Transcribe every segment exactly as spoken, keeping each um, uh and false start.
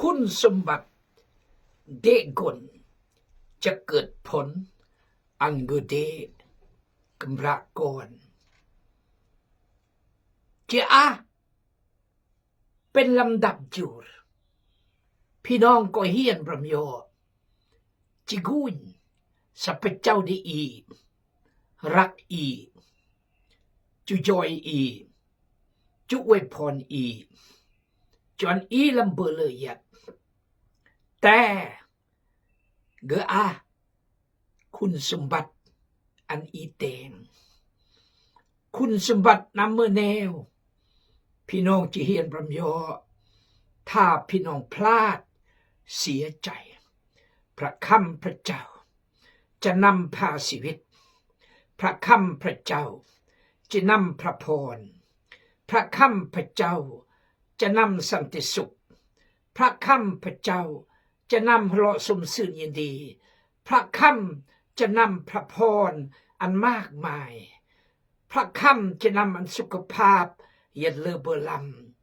Khun Sumbat, de' gon, chakut phon, an gede, kemrak kon. Chi a, pen lam dap jur. Phi nong ko hian bram yo. Chi gun, sa pechau di i, rak i, chu joi i, chu wepon i, chon i lam bele yat. Te, ge a, Khun Sumbat an i teng. Khun Sumbat nam me neo. Phi nong chi hian bram yo. Tha phi nong plat, sia chai. Pra kham pra chau, cha nam pha siwit. Pra kham pra chau, chi nam pra phon. Pra kham pra chau, cha nam santi suk. Pra kham pra chau, cha nam hlo sum sun yin di. Pra kham, cha nam pra phon an mak mai. Pra kham, cha nam an suk ka phap yet le bơ lam.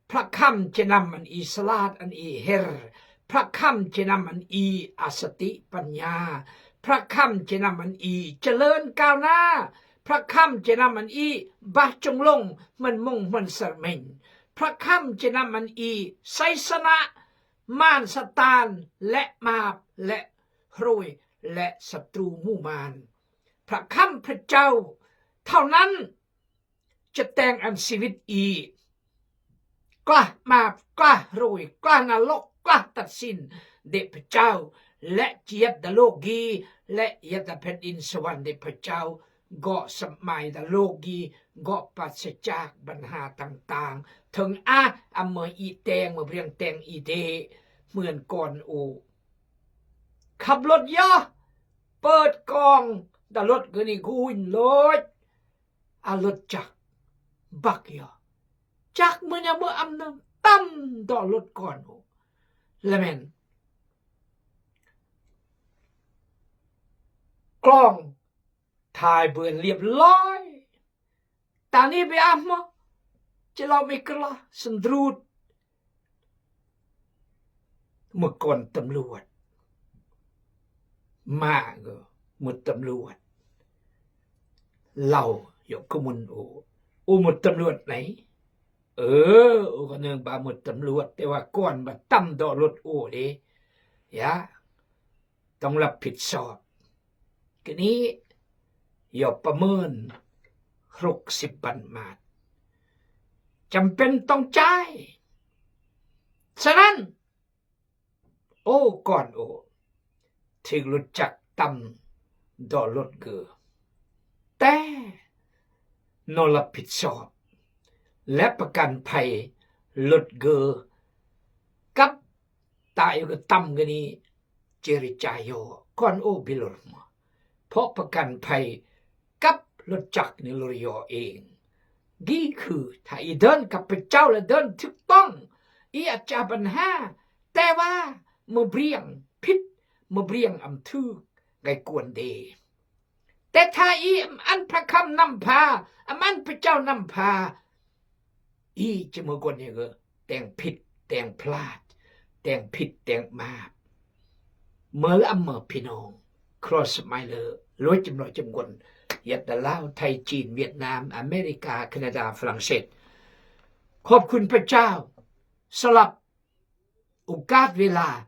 Pra kham, cha nam an i salat an i her. Pra kham, cha nam an i asati panya. Pra kham, cha nam an i chalơn kauna. Pra kham, cha nam an i bah chung lung man mung man sar men. Pra kham, cha nam an i sai sana man Satan, le map, le hrui, le satru mu man. Pra kham pra chau, thao nan, cha teng an siwit i. Klah map, klah hrui, klah nalok, klah tat sin, de' pechau, le chi yet da lok gi, le yet da phet in sawan de' pechau, gok sap mai da lok gi, gok pat sa chak ban ha tang tang. Thong a, am me i teng, me briang teng i de', muen kon u. Khap lot yo, pet kong, da lot geni gun lot, a lot chak, bak yo. Chak me nya me am nang tam do lot kon u. Lamen. Klong, thai buen liep loi. Tani be am mo, chi lau mi kla, sendrut. Mut kon tamluat. Ma ge, mut tamluat. Lau, yo kumun u. U mut tamluat nai. Ơ, u kaneng ba mut tamluat, te wa kon ba tam do lot u de. Ya. Tong lap phit sop. Kini, yo pamen, hruk sipan mat. Champen tong chai. Sanan, o kon o. Thik lut chak tam do lut ge. Te, no lap phit sop. Lep pakan phai lut ge. Kap ta yo ge tam geni, cheri chayo, kon o bilur mo. Pho pakan phai kap lut chak ni lur yo ing. Gi khu, tha i dơn kap pechau la dơn thuk tong. I a cha ban ha, te wa, me briang phit, me briang am thuk, gai kuan de. Te tha i am an pra kham nam pha, am an pechau nam pha. I chi me kon i ge, teng phit, teng plat, teng phit, teng map. Mơ am mơ phi nong, cross mai le, loi chim loi chim kon, yet da Lao, Thai, Chin, Vietnam, America, Canada, France. Khop khun pechau, salap, u kat wela,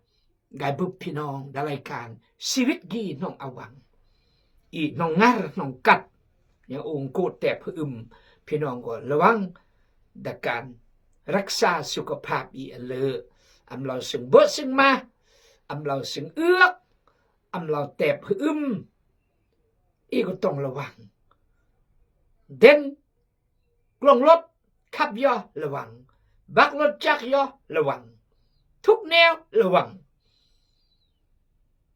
gai bup phi nong da lai kan, siwit gi nong awang. I nong ngar nong kat, ya ung ko tep hum, phi nong ko lawang, da kan, raksa sukaphap i ale, am lau sing bơ sing ma, am lau sing ưk, am lau tep hum, i ko tong lawang. Den, Klong lot, khap yo lawang. Bak lot chak yo lawang. Thuk neo lawang.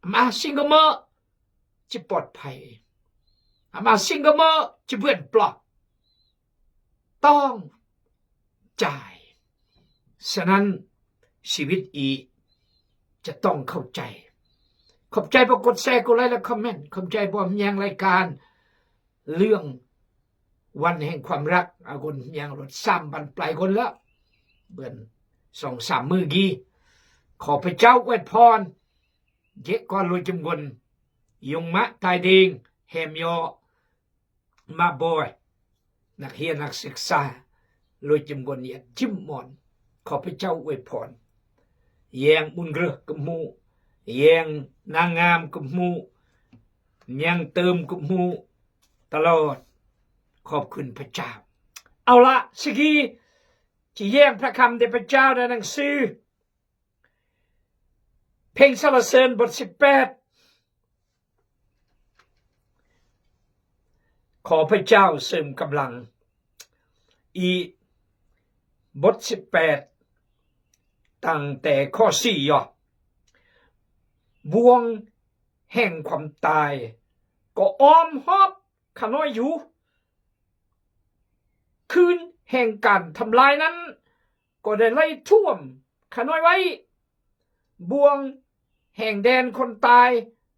Ama sing gama chi pot phai. Ama sing gama chi buen plok. Tong chai. Sanan siwit i cha tong khop chai. Khop chai bo kut share, kut like, comment. Khop chai bo miang lai kan. Lương Wan Heng Khwam Rak, a gon miang lot sam ban plai gon la. Buen song sam mơ gi. ขอพระเจ้าอวยพร เยอะกว่าลูกจำกวน ยงมาตายดิง แหมยอ มาบ่อย นักเฮียนนักศึกษา ลูกจำกวน เยียะจิมมอน ขอพระเจ้าอวยพร แยงบุญเกลือกับหมู่ แยงนางงามกับหมู่ แยงเติมกับหมู่ ตลอด ขอบคุณพระเจ้า เอาละ สิกี้ จะแยงพระคำเดชพระเจ้าในหนังสือ เพลงสรรเสริญบทสิบแปด ขอพระเจ้าเสริมกำลัง อีบทสิบแปด ตั้งแต่ข้อสี่ ยอ บ่วงแห่งความตาย ก็อ้อมฮอบข้าน้อยอยู่ คลื่นแห่งการทำลายนั้น ก็ได้ไหลท่วมข้าน้อยไว้ บ่วงแห่งแดนคนตาย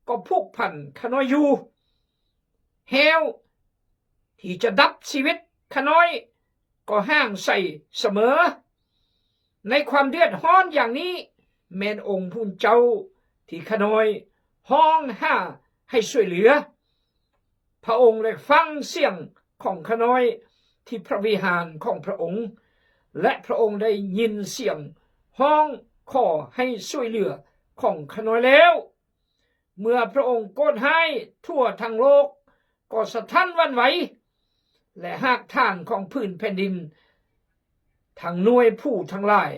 ก็ผูกพันข้าน้อยอยู่ แฮวที่จะดับชีวิตข้าน้อยก็ห่างไกลเสมอ ในความเดือดร้อนอย่างนี้ แม่นองค์ผู้เจ้าที่ข้าน้อยฮ้องหาให้ช่วยเหลือ พระองค์ได้ฟังเสียงของข้าน้อยที่พระวิหารของพระองค์ และพระองค์ได้ยินเสียงฮ้องขอให้ช่วยเหลือของข้าน้อยแล้ว เมื่อพระองค์โกรธร้ายทั่วทั้งโลกก็สะท้านหวั่นไหว และรากฐานของผืนแผ่นดิน ทั้งหน่วยภูทั้งหลาย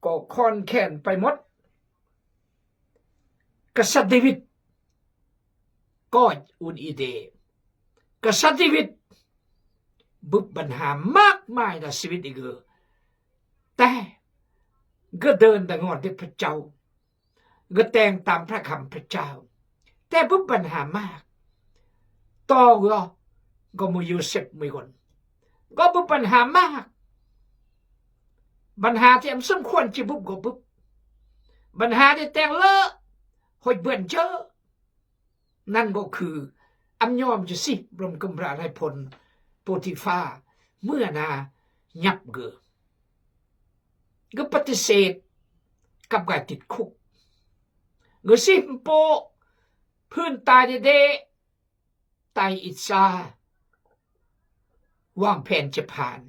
ก็คลอนแคลนไปหมด กษัตริย์เดวิด ก็อุ่นอีเด กษัตริย์เดวิด บึบปัญหามากมายในชีวิตอีกเออ แต่ก็เดินตะงอนเดชพระเจ้า ก็แต่งตามพระคำพระเจ้า แต่บึบปัญหามาก ต่อก็ ก็หมู่โยเซฟหมู่ก่อน ก็บึบปัญหามาก ปัญหาที่บ่สมควรจะบึบก็บึบ ปัญหาที่แต่งเลอะ หอยเบิ่นเจอ นั่นก็คือบ่ยอมจะสิบรมกำราในพลโปติฟา เมื่อนายับเกอ ก็ปฏิเสธ กับการติดคุก ก็สิบโปะ พื้นตายเดๆ ตายอิจฉา วางแผนจะผ่าน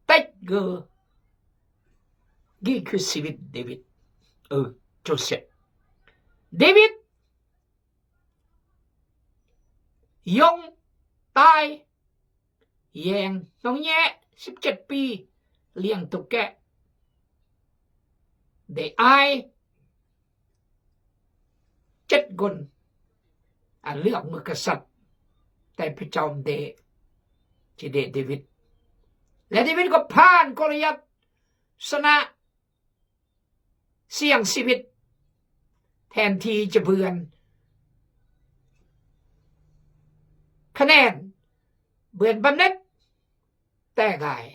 แต่ก็ นี่คือชีวิตเดวิด เออ โยเซฟ เดวิด ยงตาย แยงน้องแย้ สิบเจ็ดปี เลี้ยงตุ๊กแก ได้อ้าย เจ็ดคน อันเลือกเมืองกษัตริย์ แต่พระเจ้าเด จะเดเดวิด และเดวิดก็ผ่านโกลิยัต ชนะ เสี่ยงชีวิต แทนที่จะเบือน คะแนน เบือนบำเหน็จ แต่กาย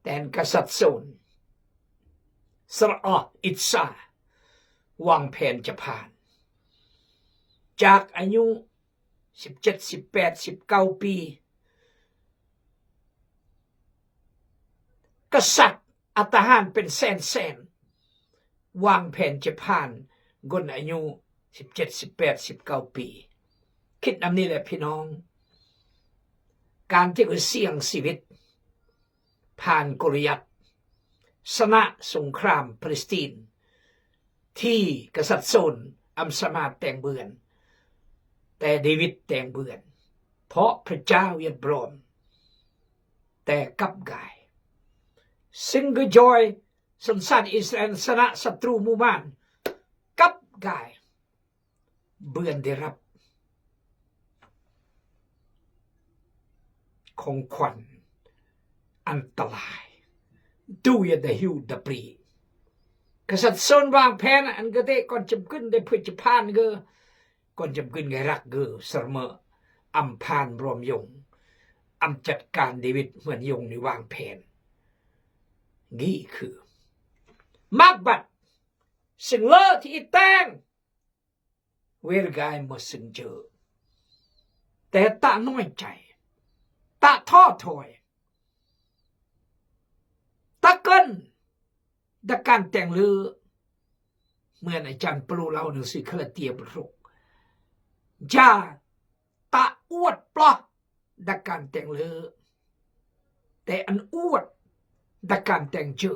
แต่กษัตริย์โซล สระอออิจฉา วางแผนจะผ่าน จากอายุ สิบเจ็ด สิบแปด สิบเก้า ปี กษัตริย์เอาทหารเป็นแสนๆ วางแผนจะผ่านคนอายุ สิบเจ็ด สิบแปด สิบเก้า ปี คิดนำนี่แหละพี่น้อง การที่เขาเสี่ยงชีวิต ผ่านโกลิยัต ชนะสงครามฟาลิสตีน ที่กษัตริย์โซลบ่สามารถแต่งเบือน แต่เดวิดแต่งเบือน เพราะพระเจ้าเยียะปลอม แต่กลับกลาย ซึ่งก็จอยสัญชาติอิสราเอลชนะศัตรูหมู่มาร กลับกลาย เบือนได้รับ ของขวัญอันตราย ดูอย่าได้หิวดับปรี กษัตริย์โซลวางแผนอันกะเตะก่อนจำกึนได้เพื่อจะผ่านเกอ ก่อนจำกึนไงรักเกอ สรเมอ อำพรางบรมยง อำจัดการเดวิดเหมือนยงในวางแผน นี่คือ มากบัด ซึ่งเลอะที่อีแตง เวรกายหมดซึ่งเจอ แต่ตะน้อยใจ๋ ตะท้อถอย ต Takkön dakan tèng lơ. Muen a jan pelu lao nang sui Galatia bro. Ja, ta uat pla dakan tèng lơ. Te an uat dakan tèng jơ.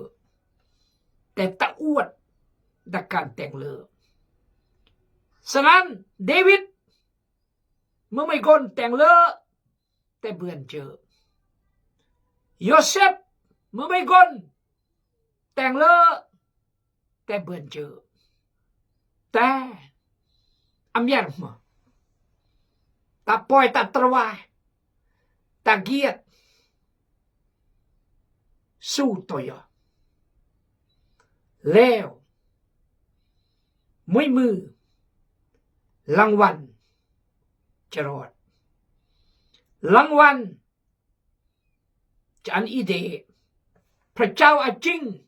Te ta uat dakan tèng lơ. Sangkan David mø mai gon tèng lơ, te bưan jơ. Yôsep mø mai gon tèng lơ, te bưan jơ. Te am yar mø ta poi ta trwa, ta giat, su toyo, leo, mui mư, lăng wan, cherot, lăng wan, chan ide, prachao aching,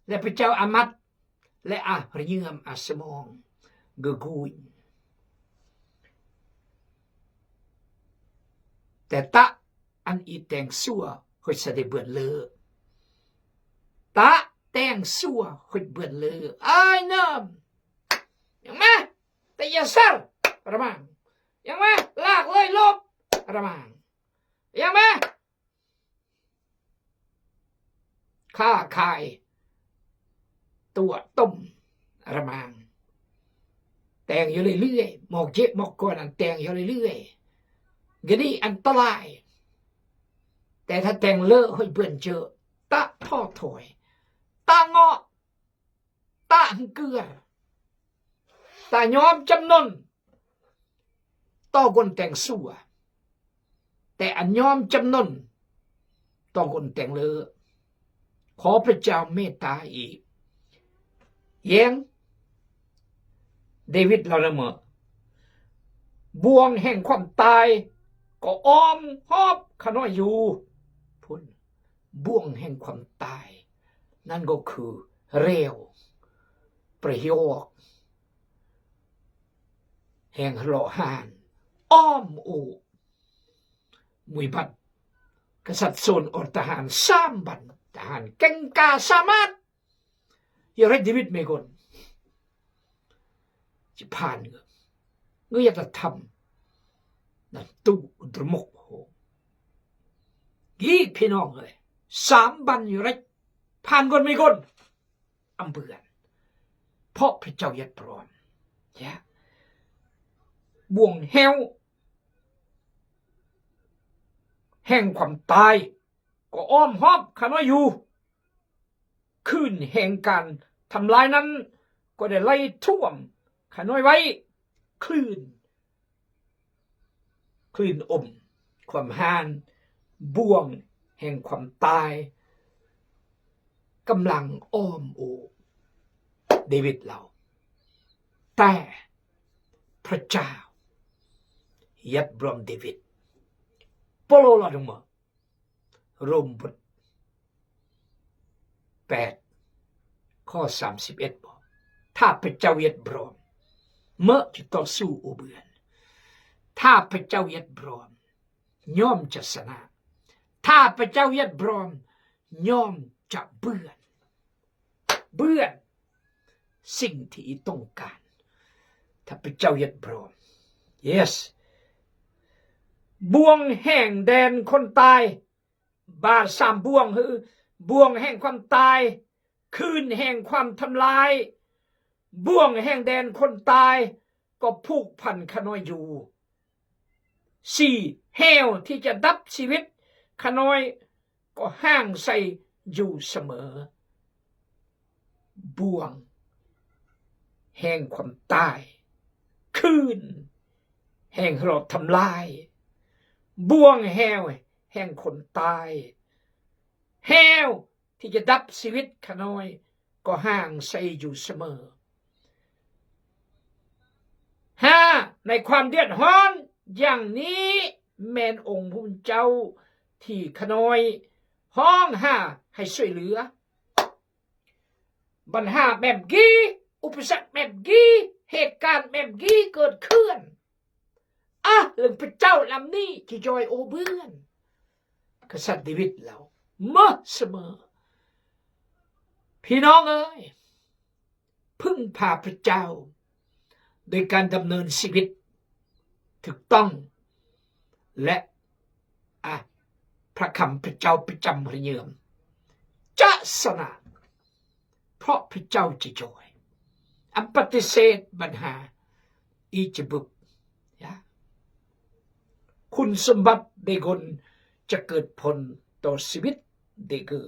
le prachao amat, le a rñiam a smong, gơ guñ. Te ta an i tèng sua, hoch sa de bưan lơ. Ta tèng sua, hoch bưan lơ. Ai nam. Yang meh, te yasar, ramang. Yang meh, lak lơi lop, ramang. Yang meh, kha khai, tua tôm, ramang. Tèng yo lơi lưi, mok jek mok kon an tèng yo lơi lưi. Gani an talai. Te ta tèng lơ hoch bưan jơ, ta tho thoi, ta ngok, ta hngkür, ta nhom cham non, to gon tèng sua. Te an nhom cham non, to gon tèng lơ. Khor prachao mê ta i. Yeng, David lao na mơ. Buong heng khwam tai, ko om hop khanoi yu. Phun. Buong heng khwam tai. Nan ko khư reo. Prahiok. Heng hlo han. Om u. Mui băt. Ksat son or tahan samban. Tahan keng ka samat. Yore David mê gon. Chi phan ngơ. Ngơ yata tham. Nan tu drmok ho. Gi phi nong ơi. Samban yore. Phan gon mê gon. Am bưan. Pok phi chau yet prom. Ya. Buong heo. Heng khwam tai. Ko om hop khanoi yu. Khưn heng kan tham lai nan ko de lai thuam khanoi wai. Khưn. Khưn om. Khwam han. Buong heng khwam tai. Kăm lăng om u. David lao. Te. Prachao. Yet brom David. Polo lao dong mơ. Rom bŭt pet, ko samsip et bơ. Tha pachau yet brom. Mă chi tol su u bưan. Tha pachau yet brom. Nhom cha sana. Tha pachau yet brom. Nhom cha bưan. Bưan. Sing thi i tong kan. Tha pachau yet brom. Yes. Buong heng den khon tai. Ba sam buong hư. Buong heng khwam tai. Khưn heng khwam tham lai. Buong heng den khon tai. Ko phuk phan khanoi yu. Sì heo thi cha dap si wit khanoi. Ko hang sai yu samơ. Buong heng khwam tai. Khưn heng hlo tham lai. Buong heo heng khon tai. Heo thi cha dap si wit khanoi. Ko hang sai yu samơ. Ha, nai khwam điet hon, yang ni men ong hun chau thi khanoi. Hong ha, hai sui lưa. Băn ha mem gi, upasak mem gi, hek kan mem gi, kơt khưn. Ah, lưng pachau lam ni, chi joi ô bươn. Ksat David lao. Mơ samơ. พี่น้องเอ้ย พึ่งพาพระเจ้า โดยการดำเนินชีวิตถูกต้อง และ อ่ะ พระคำพระเจ้าประจำพระเยซู จะชนะ เพราะพระเจ้าจะช่วย อันปฏิเสธปัญหา อีจะบึบ นะ คุณสมบัติใดคนจะเกิดผลต่อชีวิตใดคือ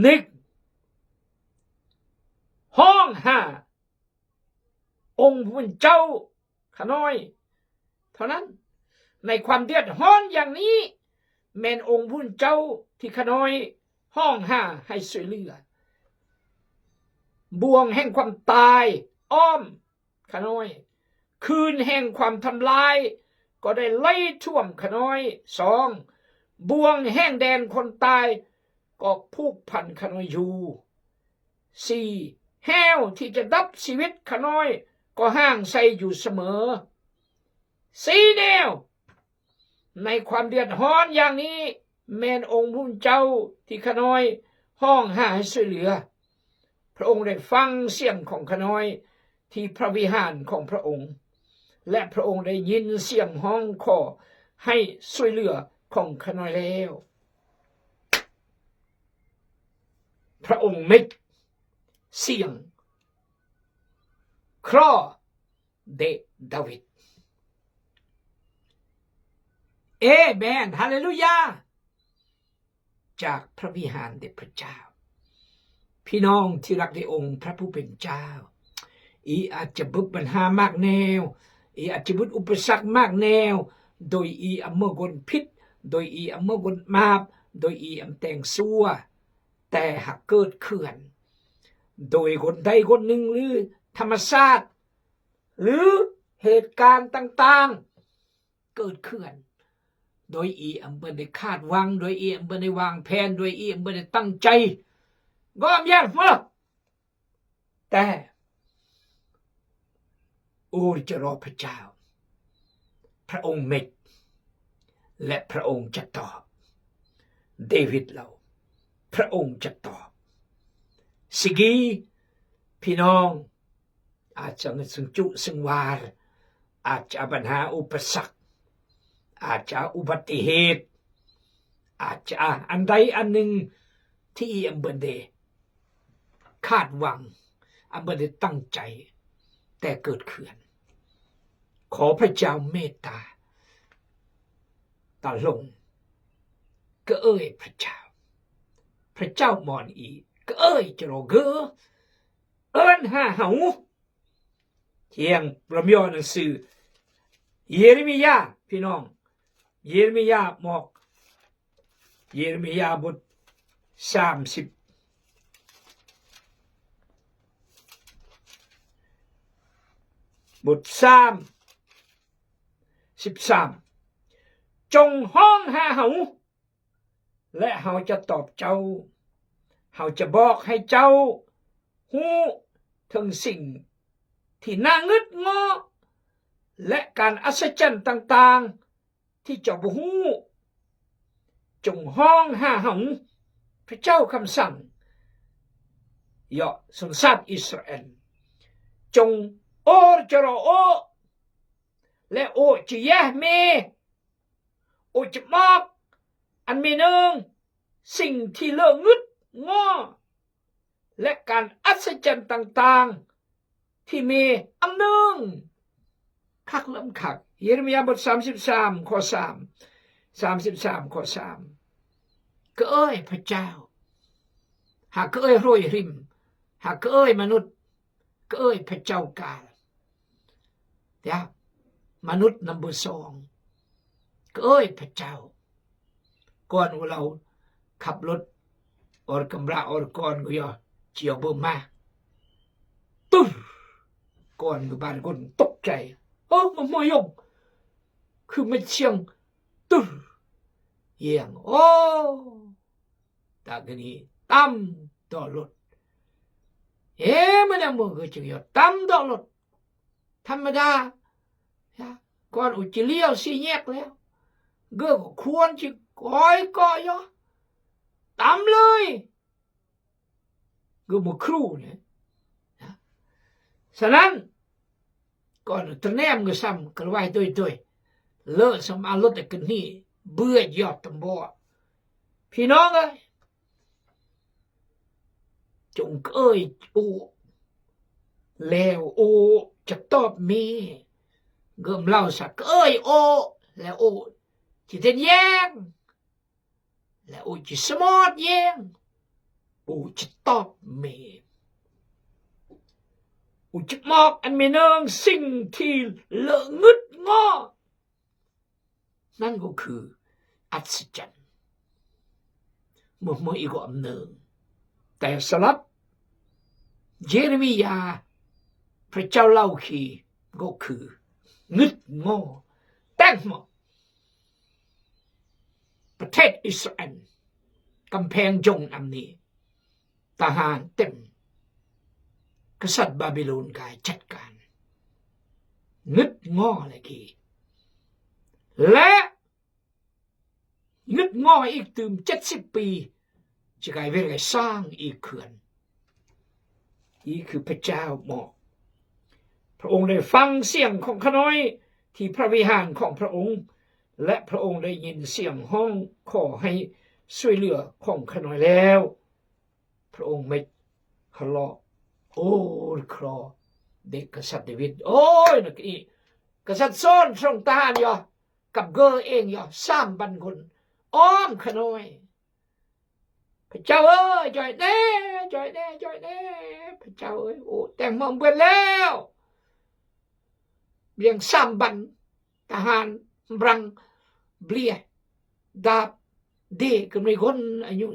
หนึ่ง ฮ้องหาองค์ผู้เป็นเจ้าข้าน้อย เท่านั้น ในความเดือดร้อนอย่างนี้ แม่นองค์ผู้เป็นเจ้าที่ข้าน้อยฮ้องหาให้ช่วยเหลือ บ่วงแห่งความตายอ้อมข้าน้อย คืนแห่งความทำลายก็ได้ไหลท่วมข้าน้อย สอง บ่วงแห่งแดนคนตายก็ผูกพันข้าน้อยอยู่ สี่ แฮวที่จะดับชีวิตข้าน้อยก็ห่างไกลอยู่เสมอ สี่แนว ในความเดือดร้อนอย่างนี้ แม่นองค์ผู้เป็นเจ้าที่ข้าน้อยฮ้องหาให้ช่วยเหลือ พระองค์ได้ฟังเสียงของข้าน้อยที่พระวิหารของพระองค์ และพระองค์ได้ยินเสียงฮ้องขอให้ช่วยเหลือของข้าน้อยแล้ว พระองค์เมตเสียงคลอ เด ดาวิด เอเมน ฮาเลลูยา จากพระวิหารแด่พระเจ้า พี่น้องที่รักในองค์พระผู้เป็นเจ้า อีอาจจะบึบปัญหามากแนว อีอาจจะบึบอุปสรรคมากแนว โดยอีอำเมอกลผิด โดยอีอำเมอกลบาป โดยอีอำแต่งซัว แต่หากเกิดขึ้น โดยคนใดคนหนึ่งหรือธรรมชาติ หรือเหตุการณ์ต่างๆ เกิดขึ้น โดยอีอำบ่ได้คาดหวัง โดยอีอำบ่ได้วางแผน โดยอีอำบ่ได้ตั้งใจ ก็อำยากเมื่อ แต่ โอ้ จะรอพระเจ้า พระองค์เมต และพระองค์จะตอบ เดวิดเล่า พระองค์จะตอบ Sige พี่น้อง อาจจะมีสิ่งจุสิ่งวาล อาจจะปัญหาอุปสรรค อาจจะอุบัติเหตุ อาจจะอันใดอันหนึ่งที่อำบ่ได้คาดหวัง อำบ่ได้ตั้งใจ แต่เกิดขึ้น ขอพระเจ้าเมตตา ตาลง ก็เอ้ยพระเจ้า พระเจ้ามอนอี ก็เอ้ยจะรอเกอ เอิ้นหาเฮา เฮียงพระยอห์นหนังสือ เยเรมียาห์ พี่น้อง เยเรมียาห์หมวก เยเรมียาห์บทสามสิบ บทสาม สิบสาม จงฮ้องหาเฮา และเฮาจะตอบเจ้า เฮาจะบอกให้เจ้าฮู้ถึงสิ่งที่น่างึดงอ และการอัศจรรย์ต่างๆ ที่เจ้าบ่ฮู้ จงฮ้องหาเฮา พระเจ้าคำสั่ง เยาะชนชาติอิสราเอล จงโอจะรอโอ และโอจะแยะเม โอจะบอกอันเมนึ่งสิ่งที่เลอะงึดงอ และการอัศจรรย์ต่างๆ ที่เมอันนึ่ง คักลำคัก เยเรมียาห์บทสามสิบสาม ข้อสาม สามสิบสาม ข้อสาม ก็เอ้ยพระเจ้า หากก็เอ้ยโรยริม หากก็เอ้ยมนุษย์ ก็เอ้ยพระเจ้ากาล เดี๋ยว มนุษย์ number สอง ก็เอ้ยพระเจ้า ก่อนว่าเฮาขับรถ ออดกำลังออดก่อนก็ยอ เจียวเบิ่มมา ตึ้ง ก่อนก็บ้านคนตกใจ เออ มันมายอง คือมันเสียง ตึ้ง เยียง โอ้ ตะกะนี้ ตำต่อรถ เอ๊ะ มันยังบ่เคยจึงยอด ตำต่อรถ ธรรมดา นะ ก่อนอุจิเลี้ยวสี่แยกแล้ว เกือก็ควรจะคอยเกาะยอ ตำเลย Gum kru ne. Ya. Sanan, kon ternem ge sam kelwai doi-doi. Lok sam alot de keni, bue jo tembo. Pinong ai. Chung kei u. Leo u, chetop mi. Gum lau sa kei u, leo u. Chi den yeng. Leo u chi semot yeng. U chetop mi. U chi mok an mi nong sing thi le ngut ngo. Nan go khü at sejan. Mo mo i go am nong. Tai salat. Jeremia. Pechau lau khi go khü. Ngut ngo. Teng mo.ประเทศอิสราเอล กำแพงจงนำนี้ ทหารเต็ม กษัตริย์บาบิโลนกายจัดการ งึดง้อเลยกี และ งึดง้ออีกตื่มเจ็ดสิบปี จะกลายเป็นไงสร้างอีกเขื่อน นี่คือพระเจ้าบอก พระองค์ได้ฟังเสียงของข้าน้อยที่พระวิหารของพระองค์ และพระองค์ได้ยินเสียงฮ้องขอให้ช่วยเหลือของข้าน้อยแล้ว พระองค์ไม่ทะเลาะ โอ้ คลอ เด็กกษัตริย์ดาวิด โอ้ย นะ อีกษัตริย์โซลส่งทหารยอ กับเกอเองยอ สามพันคน อ้อมข้าน้อย พระเจ้าเอ้ย จ่อยแน่ จ่อยแน่ จ่อยแน่ พระเจ้าเอ้ย โอ้ แต่งมาเบิดแล้ว เลี้ยงสามบัน ทหาร บรัง เบลีย ดาบ เด กำลังคนอายุ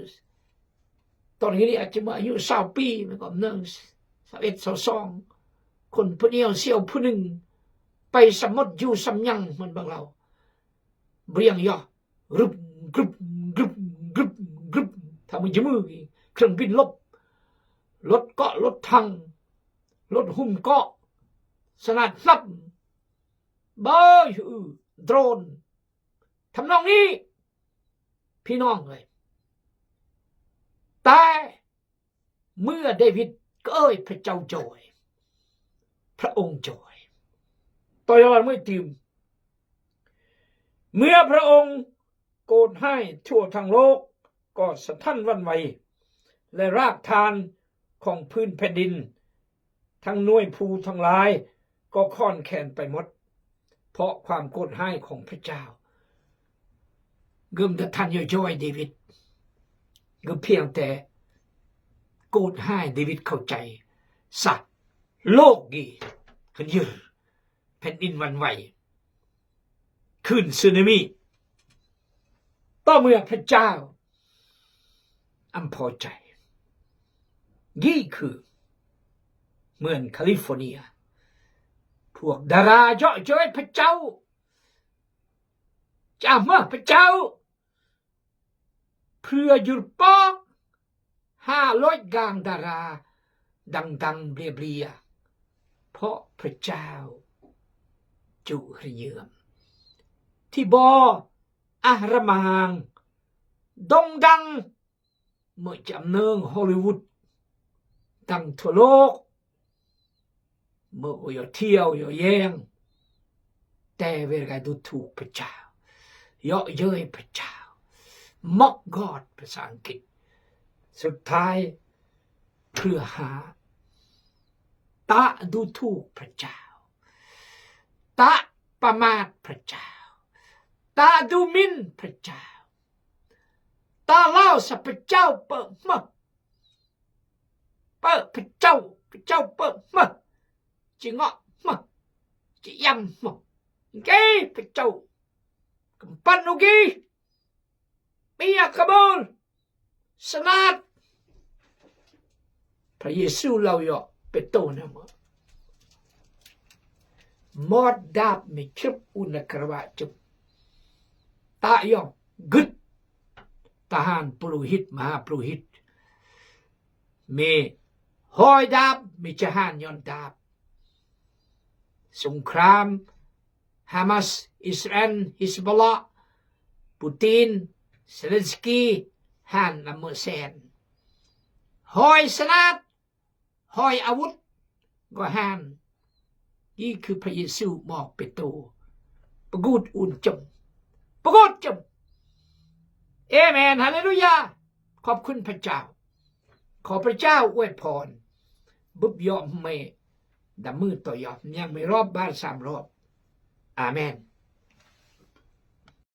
ตอนนี้อาจจะมาอายุซาวปี มันก็หนึ่ง ซาวเอ็ด ซาวสอง คนผู้เดียวเสี่ยวผู้หนึ่ง ไปสำมดอยู่สำยัง มันบางเรา เบลียงยอ กรึบ กรึบ กรึบ กรึบ กรึบ ทำมือจมือ เครื่องบินรบ รถเกาะ รถถัง รถหุ้มเกาะ สนัดนับ บ่อยหือ โดรน ทำนองนี้ พี่น้องเอ้ย แต่ เมื่อดาวิดเกยพระเจ้าจ่อย พระองค์จ่อย ต่อยอดเมื่อตื่ม เมื่อพระองค์โกรธให้ทั่วทั้งโลก ก็สะท้านหวั่นไหว และรากฐานของพื้นแผ่นดิน ทั้งหน่วยภูทั้งหลาย ก็คลอนแคลนไปหมด เพราะความโกรธร้ายของพระเจ้า กึมแต่ท่านย่อยๆ ดาวิด กึมเพียงแต่โกรธร้าย ดาวิดเข้าใจ สะ โลกกี่ ขึ้นยือ แผ่นดินหวั่นไหว คลื่นสึนามิ ต่อเมื่อพระเจ้า อำพอใจ นี่คือ เมืองแคลิฟอร์เนีย พวกดาราเยาะเย้ยพระเจ้า จะมาพระเจ้า เพื่อหยุดปอก ห้าร้อยกลางดารา ดังๆ เบลียๆ เพราะพระเจ้า จุเยือม ที่บ่ออาหารมาง โด่งดัง เมื่อจำเนิงฮอลลีวูด ดังทั่วโลก เมื่อก็อย่าเที่ยวอย่าแย่ง แต่เวลาดูถูกพระเจ้า เยาะเย้ยพระเจ้า mock God ภาษาอังกฤษ สุดท้าย เพื่อหา ตะดูถูกพระเจ้า ตะประมาทพระเจ้า ตะดูหมิ่นพระเจ้า ตะเล่าสะพระเจ้าเปิดมา เปิดพระเจ้า พระเจ้าเปิดมา จะเงาะมา จะยำมา เก้พระเจ้า กำปั้นโอเค เปียกกระบวน สนัด พระเยซูเล่าเยาะเปโตรนะ มอดดาบไม่ชึบอุณกระวะจุบ ตะยองกึด ทหารปุโรหิต มหาปุโรหิต มีฮอยดาบ มีทหารย้อนดาบ สงคราม ฮามาส อิสราเอล ฮิซบอลลาห์ ปูติน เซเลนสกี หันละเมอแสน ฮอยสนัด ถอยอาวุธ ก็หัน นี่คือพระเยซูมอบเปโตร ประกูดอุ่นจม ประกูดจม เอเมน ฮาเลลูยา ขอบคุณพระเจ้า ขอพระเจ้าอวยพร บึบยอมแม่ ดำมือต่อยอม ยังไม่รอบบาทสามรอบ อาเมน